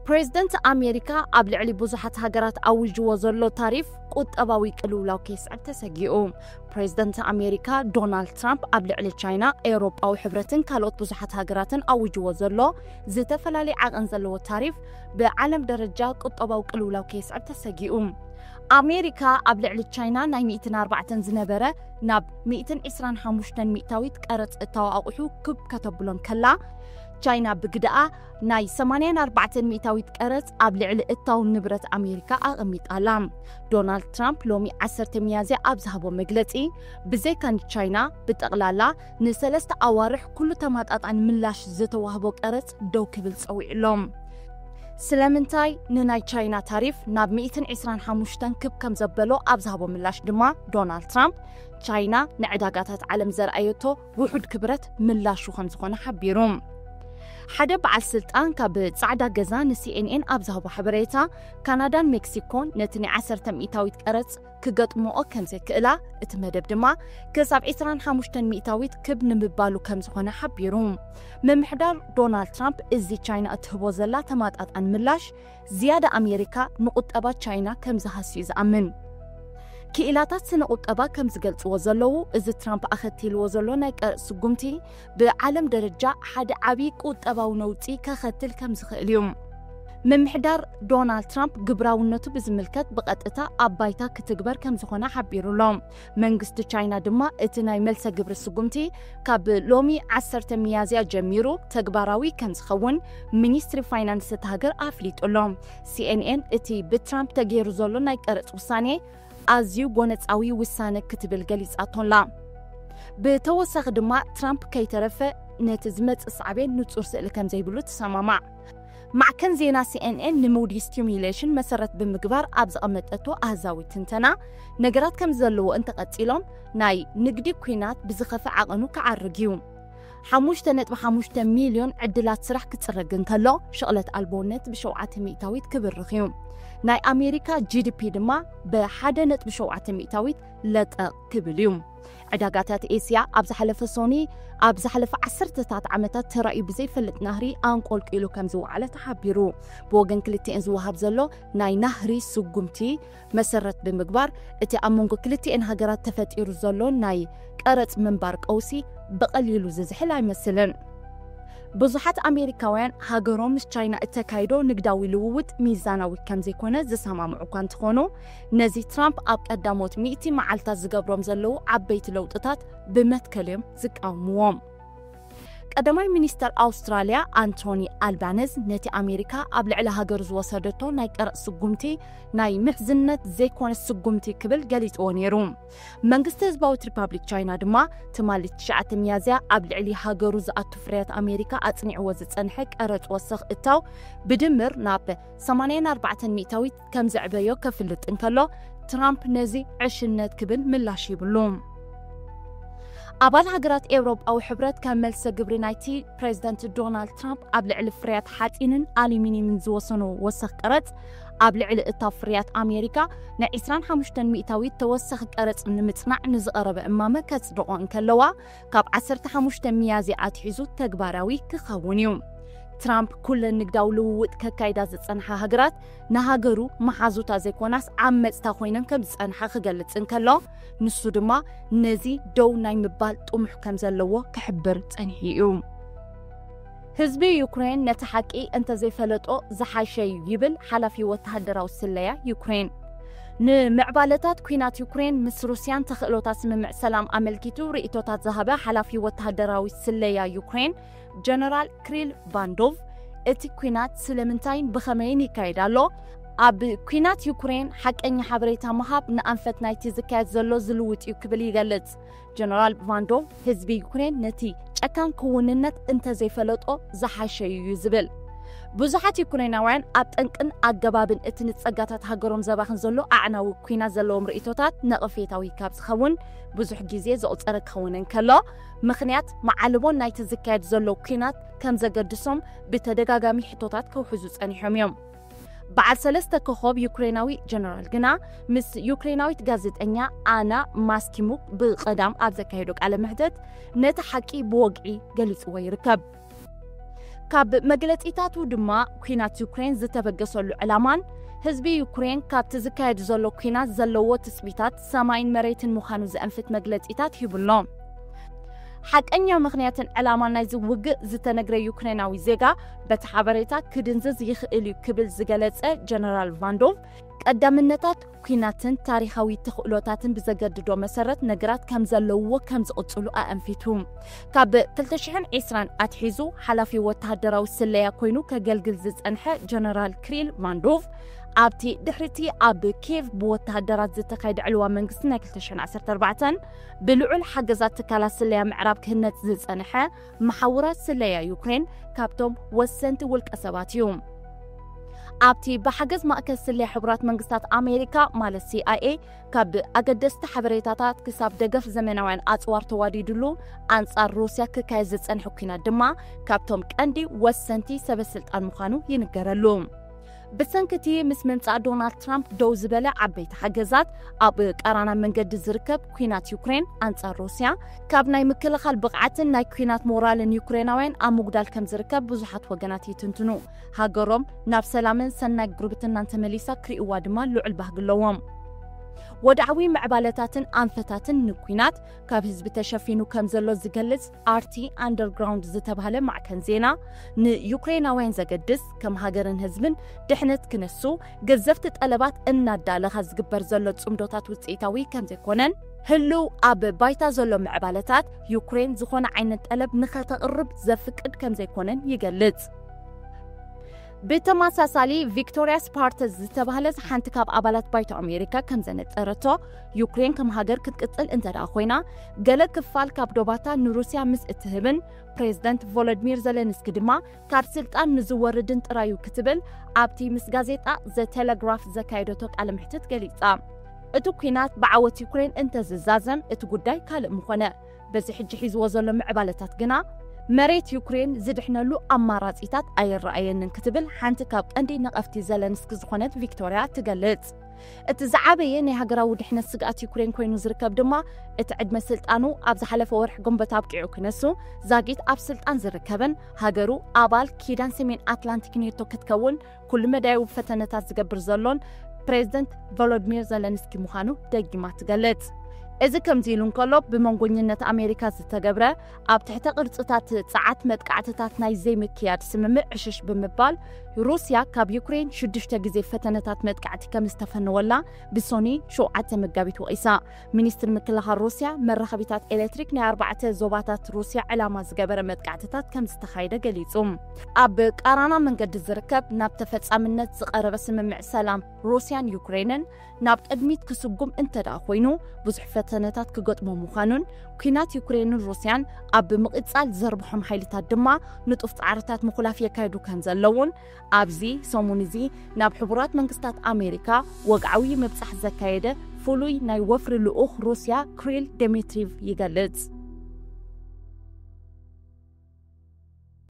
ፕሬዝደንት ኣሜሪካ ኣብ ልዕሊ ብዙሓት ሃገራት ኣውጅዎ ዘሎ ታሪፍ ቁጠባዊ ቅልውላው ከየስዕብ ተሰጊኡ። ፕሬዝደንት ኣሜሪካ ዶናልድ ትራምፕ ኣብ ልዕሊ ቻይና፣ ኤውሮጳዊ ሕብረትን ካልኦት ብዙሓት ሃገራትን ኣውጅዎ ዘሎ ዝተፈላለየ ዓቐን ዘለዎ ታሪፍ ብዓለም ደረጃ ቁጠባዊ ቅልውላው ከየስዕብ ተሰጊኡ። ኣሜሪካ ኣብ ልዕሊ ቻይና ናይ ሚእትን ኣርባዕተን ዝነበረ ናብ ሚእትን ዕስራን ሓሙሽተን ሚእታዊት ቀረጽ እታው ኣቑሑ ክብ ከተብሎ እንከላ፣ ቻይና ብግደኣ ናይ ሰማንያን ኣርባዕተን ሚእታዊት ቀረጽ ኣብ ልዕሊ እታው ንብረት ኣሜሪካ ኣቐሚጣ ኣላ። ዶናልድ ትራምፕ ሎሚ ዓሰርተ ሚያዝያ ኣብ ዝሃቦ መግለጺ፣ ብዘይካ ንቻይና ብጠቕላላ ንሰለስተ ኣዋርሕ ኩሉ ተማጣጣኒ ምላሽ ዝተዋህቦ ቀረጽ ደው ክብል ጸዊዑ ኣሎ። ስለምንታይ ንናይ ቻይና ታሪፍ ናብ ሚእትን ዕስራን ሓሙሽተን ክብ ከም ዘበሎ ኣብ ዝሃቦ ምላሽ ድማ፣ ዶናልድ ትራምፕ ቻይና ንዕዳጋታት ዓለም ዘርኣየቶ ውሑድ ክብረት ምላሹ ከም ዝኾነ ሓቢሩ። ሓደ በዓል ስልጣን ካብ ጻዕዳ ገዛ ንሲኤንኤን ኣብ ዝሃቦ ሓበሬታ፣ ካናዳን ሜክሲኮን ነቲ ናይ ዓሰርተ ሚእታዊት ቀረጽ ክገጥምኦ ከም ዘይክእላ፣ እቲ መደብ ድማ ክሳብ ዕስራን ሓሙሽተን ሚእታዊት ክብ ንምባሉ ከም ዝኾነ ሓቢሩ። ምምሕዳር ዶናልድ ትራምፕ እዚ ቻይና እትህቦ ዘላ ተማጣጣኒ ምላሽ ዝያዳ ኣሜሪካ ንቁጠባ ቻይና ከም ዝሃስዩ ዝኣምን። ክኢላታት ስነ ቁጠባ ከም ዝገልጽዎ ዘለዉ፣ እዚ ትራምፕ ኣኸቲልዎ ዘሎ ናይ ቀረጽ ስጉምቲ ብዓለም ደረጃ ሓደ ዓቢ ቁጠባዊ ነውጺ ከኸትል ከም ዝኽእል እዩ። ምምሕዳር ዶናልድ ትራምፕ ግብራውነቱ ብዝምልከት ብቐጥታ ኣብ ባይታ ክትግበር ከም ዝኾነ ሓቢሩ ኣሎ። መንግስቲ ቻይና ድማ እቲ ናይ መልሰ ግብሪ ስጉምቲ ካብ ሎሚ ዓሰርተ ሚያዝያ ጀሚሩ ተግባራዊ ከም ዝኸውን ሚኒስትሪ ፋይናንስ እታ ሃገር ኣፍሊጡ ኣሎ። ሲኤንኤን እቲ ብትራምፕ ተገይሩ ዘሎ ናይ ቀረጽ ውሳኔ ኣዝዩ ጎነጻዊ ውሳነ ክትብል ገሊጻቶ ኣላ። ብተወሳኺ ድማ ትራምፕ ከይተረፈ ነቲ ዝመጽእ ሳዕቤን ንጹር ስእሊ ከም ዘይብሉ ትሰማማዕ። ማዕከን ዜና ሲኤንኤን ንሙዲ ስቲሙሌሽን መሰረት ብምግባር ኣብ ዘቐመጠቶ ኣሃዛዊ ትንተና፣ ነገራት ከም ዘለዎ እንተቐጺሎም ናይ ንግዲ ኲናት ብዝኸፍእ ዓቐኑ ክዓርግ እዩ። ሓሙሽተ ነጥቢ ሓሙሽተ ሚልዮን ዕድላት ስራሕ ክጽረግ እንከሎ፣ ሽቕለት ኣልቦነት ብሸውዓተ ሚእታዊት ክብርኽ እዩ። ናይ ኣሜሪካ ጂዲፒ ድማ ብሓደ ነጥቢ ሸውዓተ ሚእታዊት ለጠቕ ክብል እዩ። ዕዳጋታት ኤስያ ኣብ ዝሓለፈ ሶኒ ኣብ ዝሓለፈ ዓሰርተታት ዓመታት ተራእዩ ብዘይፈልጥ ናህሪ ኣንቆልቂሉ ከም ዝወዓለ ተሓቢሩ። ብወገን ክልቲኤን ዝወሃብ ዘሎ ናይ ናህሪ ስጉምቲ መሰረት ብምግባር፣ እቲ ኣብ መንጎ ክልቲኤን ሃገራት ተፈጢሩ ዘሎ ናይ ቀረጽ ምንባር ቀውሲ ብቐሊሉ ዝዝሕል ኣይመስልን። ብዙሓት ኣሜሪካውያን ሃገሮም ምስ ቻይና እተካይዶ ንግዳዊ ልውውጥ ሚዛናዊ ከም ዘይኮነ ዝሰማምዑ እኳ እንተኾኑ፣ ነዚ ትራምፕ ኣብ ቀዳሞት ሚእቲ መዓልታት ዝገብሮም ዘለዉ ዓበይቲ ለውጥታት ብመትከል እዮም ዝቃወምዎም። ቀዳማይ ሚኒስተር ኣውስትራልያ ኣንቶኒ ኣልባነዝ ነቲ ኣሜሪካ ኣብ ልዕሊ ሃገሩ ዝወሰደቶ ናይ ቀረጽ ስጉምቲ ናይ ምሕዝነት ዘይኮነ ስጉምቲ ክብል ገሊጽዎ ነይሩ። መንግስቲ ህዝባዊት ሪፓብሊክ ቻይና ድማ ትማሊ ትሽዓተ ሚያዝያ ኣብ ልዕሊ ሃገሩ ዝኣቱ ፍርያት ኣሜሪካ ኣጽኒዕዎ ዝጸንሐ ቀረጽ ወሰኽ እታው ብድምር ናብ ሰማንያን ኣርባዕተን ሚእታዊት ከም ዘዕበዮ ከፍልጥ እንከሎ፣ ትራምፕ ነዚ ዕሽነት ክብል ምላሽ ይብሉ። ኣባል ሃገራት ኤውሮጳዊ ሕብረት ከም መልሰ ግብሪ ናይቲ ፕሬዝደንት ዶናልድ ትራምፕ ኣብ ልዕሊ ፍርያት ሓጺንን ኣሉሚንየምን ዝወሰኖ ወሰኽ ቀረጽ፣ ኣብ ልዕሊ እታ ፍርያት ኣሜሪካ ናይ ዕስራን ሓሙሽተን ሚእታዊት ተወሳኺ ቀረጽ ንምጽናዕ ንዝቐረበ እማመ ከጽድቖ እንከለዋ፣ ካብ ዓሰርተ ሓሙሽተ ሚያዝያ ኣትሒዙ ተግባራዊ ክኸውን እዩ። ትራምፕ ኩለን ንግዳዊ ልውውጥ ከካይዳ ዝጸንሓ ሃገራት ንሃገሩ መሓዙታ ዘይኮናስ ዓመጽታ ኮይነን ከም ዝጸንሓ ክገልጽ እንከሎ፣ ንሱ ድማ ነዚ ደው ናይ ምባል ጥሙሕ ከም ዘለዎ ክሕብር ጸኒሑ እዩ። ህዝቢ ዩክሬን ነቲ ሓቂ እንተዘይፈለጦ ዝሓሸ እዩ ይብል ሓላፊ ወተሃደራዊ ስለያ ዩክሬን። ንምዕባለታት ኲናት ዩክሬን ምስ ሩስያን ተኽእሎታት ስምምዕ ሰላም ኣመልኪቱ ርእይቶታት ዝሃበ ሓላፊ ወተሃደራዊ ስለያ ዩክሬን ጀነራል ክሪል ቫንዶቭ፣ እቲ ኲናት ስለምንታይን ብኸመይን ይካየድ ኣሎ? ኣብ ኲናት ዩክሬን ሓቀኛ ሓበሬታ ምሃብ ንኣንፈት ናይቲ ዝካየድ ዘሎ ዝልውጥ እዩ ክብል ይገልጽ። ጀነራል ቫንዶቭ ህዝቢ ዩክሬን ነቲ ጨካን ክውንነት እንተዘይፈለጦ ዝሓሸ እዩ ዝብል። ብዙሓት ዩክሬናውያን ኣብ ጠንቅን ኣገባብን እቲ ንጸጋታት ሃገሮም ዘባኽን ዘሎ ኣዕናዊ ኲናት ዘለዎም ርእይቶታት ነቐፌታዊ ካብ ዝኸውን ብዙሕ ግዜ ዘቑጸረ ክኸውን እንከሎ፣ ምኽንያት መዓልቦን ናይቲ ዝካየድ ዘሎ ኲናት ከም ዘገድሶም ብተደጋጋሚ ሕቶታት ከውሕዙ ጸኒሖም እዮም። በዓል ሰለስተ ኮኾብ ዩክሬናዊ ጀነራል ግና ምስ ዩክሬናዊት ጋዜጠኛ ኣና ማስኪሙክ ብቐዳም ኣብ ዘካየዶ ቃለ መሕተት ነቲ ሓቂ ብወግዒ ገሊጽዎ ይርከብ። ካብ መግለጺታቱ ድማ፣ ኲናት ዩክሬን ዝተበገሰሉ ዕላማን ህዝቢ ዩክሬን ካብቲ ዝካየድ ዘሎ ኲናት ዘለዎ ትጽቢታት ሰማይን መሬትን ምዃኑ ዘእንፍት መግለጺታት ሂቡ ኣሎ። ሓቀኛ ምኽንያትን ዕላማን ናይዚ ውግእ ዝተነግረ ዩክሬናዊ ዜጋ በቲ ሓበሬታ ክድንዝዝ ይኽእል እዩ ክብል ዝገለጸ ጀነራል ቫንዶቭ፣ ቀዳምነታት ኲናትን ታሪኻዊ ተኽእሎታትን ብዘገድዶ መሰረት ነገራት ከም ዘለውዎ ከም ዝቕጽሉ ኣእንፊቱ። ካብ ክልተ ሽሕን ዕስራን ኣትሒዙ ሓላፊ ወተሃደራዊ ስለያ ኮይኑ ከገልግል ዝጸንሐ ጀነራል ክሪል ቫንዶቭ፣ ኣብቲ ድሕሪቲ ኣብ ኪየቭ ብወተሃደራት ዝተኻየደ ዕልዋ መንግስቲ ናይ ክልተ ሽሕን ዓሰርተ ኣርባዕተን ብልዑል ሓገዛት ትካላት ስለያ ምዕራብ ክህነጽ ዝጸንሐ መሓውራት ስለያ ዩክሬን ካብቶም ወሰንቲ ውልቀ ሰባት እዩ። ኣብቲ ብሓገዝ ማእከል ስለያ ሕቡራት መንግስታት ኣሜሪካ ማለት ሲኣይኤ ካብ ኣገደስቲ ሓበሬታታት ክሳብ ደገፍ ዘመናውያን ኣጽዋር ተዋዲድሉ ኣንጻር ሩስያ ክካየድ ዝጸንሐ ኲናት ድማ ካብቶም ቀንዲ ወሰንቲ ሰበ ስልጣን ምዃኑ ይንገረሉ። ብሰንኪ እቲ ምስ ምምጻእ ዶናልድ ትራምፕ ደው ዝበለ ዓበይቲ ሓገዛት፣ ኣብ ቀራና መንገዲ ዝርከብ ኲናት ዩክሬን ኣንጻር ሩስያ ካብ ናይ ምክልኻል ብቕዓትን ናይ ኲናት ሞራልን ዩክሬናውያን ኣብ ምጉዳል ከም ዝርከብ ብዙሓት ወገናት ይትንትኑ። ሃገሮም ናብ ሰላምን ሰናይ ጉርብትናን ተመሊሳ ክርእይዋ ድማ ልዑል ባህጊ ኣለዎም። ወድዓዊ ምዕባለታትን ኣንፈታትን ንኲናት ካብ ህዝቢ ተሸፊኑ ከም ዘሎ ዝገልጽ ኣርቲ ኣንደርግራውንድ ዝተባህለ ማዕከን ዜና፣ ንዩክሬናውያን ዘገድስ፣ ከም ሃገርን ህዝብን ድሕነት ክነሱ ገዘፍቲ ጠለባት እናዳለኻ ዝግበር ዘሎ ጽምዶታት ውጽኢታዊ ከም ዘይኮነን፣ ህልው ኣብ ባይታ ዘሎ ምዕባለታት ዩክሬን ዝኾነ ዓይነት ጠለብ ንኸተቕርብ ዘፍቅድ ከም ዘይኮነን ይገልጽ። ብተመሳሳሊ፣ ቪክቶሪያ ስፓርተስ ዝተባህለት ሓንቲ ካብ ኣባላት ባይቶ ኣሜሪካ ከም ዘነጸረቶ፣ ዩክሬን ከም ሃገር ክትቅጽል እንተ ደኣ ኮይና፣ ገለ ክፋል ካብ ዶባታ ንሩስያ ምስ እትህብን ፕሬዝደንት ቮሎዲሚር ዘለንስኪ ድማ ካብ ስልጣን ንዝወርድን ጥራዩ ክትብል ኣብቲ ምስ ጋዜጣ ዘ ቴሌግራፍ ዘካየደቶ ቃለ ምሕትት ገሊጻ። እቲ ኲናት ብዓወት ዩክሬን እንተዝዛዘም፣ እቲ ጉዳይ ካልእ ምኾነ። በዚ ሕጂ ሒዝዎ ዘሎ ምዕባለታት ግና፣ መሬት ዩክሬን ዝድሕነሉ ኣማራጺታት ኣይረኣየንን ክትብል ሓንቲ ካብ ቀንዲ ነቐፍቲ ዘለንስኪ ዝኾነት ቪክቶሪያ ትገልጽ። እቲ ዝዓበየ ናይ ሃገራዊ ድሕነት ስግኣት ዩክሬን ኮይኑ ዝርከብ ድማ፣ እቲ ዕድመ ስልጣኑ ኣብ ዝሓለፈ ወርሒ ግንቦት ኣብቂዑ ክነሱ፣ ዛጊት ኣብ ስልጣን ዝርከብን ሃገሩ ኣባል ኪዳን ሰሜን ኣትላንቲክ ኔቶ ክትከውን ኩሉ መዳያዊ ፈተነታት ዝገብር ዘሎን ፕሬዝደንት ቮሎዲሚር ዘለንስኪ ምዃኑ ደጊማ ትገልጽ። እዚ ከምዚ ኢሉ እንከሎ፣ ብመንጎኝነት ኣሜሪካ ዝተገብረ ኣብ ትሕተ ቅርጽታት ጸዓት መጥቃዕትታት ናይ ዘይምክያድ ስምምዕ ዕሽሽ ብምባል፣ ሩስያ ካብ ዩክሬን ሽዱሽተ ግዜ ፈተነታት መጥቃዕቲ ከም ዝተፈነወላ ብሶኒ ሸውዓተ መጋቢት ወቒሳ። ሚኒስትሪ ምክልኻል ሩስያ፣ መራኸቢታት ኤሌክትሪክ ናይ ኣርባዕተ ዞባታት ሩስያ ዕላማ ዝገበረ መጥቃዕትታት ከም ዝተኻየደ ገሊጹ። ኣብ ቃራና መንገዲ ዝርከብ ናብ ተፈጻምነት ዝቐረበ ስምምዕ ሰላም ሩስያን ዩክሬንን ናብ ቅድሚት ክስጉም እንተ ደኣ ኮይኑ፣ ብዙሕ ፈተነታት ክገጥሞ ምዃኑን፣ ኲናት ዩክሬንን ሩስያን ኣብ ምቕጻል ዘርብሖም ሓይልታት ድማ ንጡፍ ጻዕርታት ምኹላፍ የካይዱ ከም ዘለውን፣ ኣብዚ ሰሙን እዚ ናብ ሕቡራት መንግስታት ኣሜሪካ ወግዓዊ ምብጻሕ ዘካየደ ፍሉይ ናይ ወፍሪ ልኡኽ ሩስያ ክሪል ዲሚትሪቭ ይገልጽ።